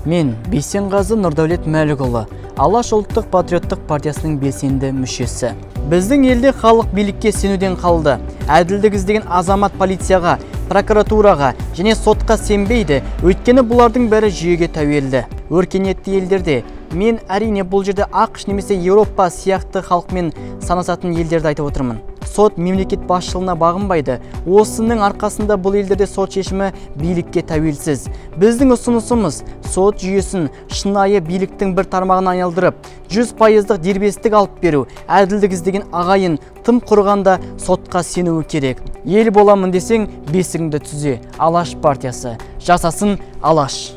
Мен Бейсенғазы Нұрдәулет Мәлікұлы, Алаш ұлттық патриоттық партиясының белсенді мүшесі. Біздің елде халық билікке сенуден қалды. Әділдік іздеген азамат полицияға, прокуратураға және сотқа сенбейді, өйткені бұлардың бәрі жүйеге тәуелді. Өркениетті елдерде, мен әрине бұл жерде АҚШ немесе Еуропа сияқты халықпен санасатын елдерді айтып отырмын. Сот мемлекет басшылығына бағынбайды. Осының арқасында бұл елдерде сот шешімі билікке тәуелсіз. Біздің ұсынысымыз сот жүйесін шынайы биліктің бір тармағына айналдырып, 100%-лық дербестік алып беру, әділдік іздеген ағайын тым құрығанда сотқа сенуі керек. Ел боламын десең, бесігіңді түзе. Алаш партиясы. Жасасын Алаш.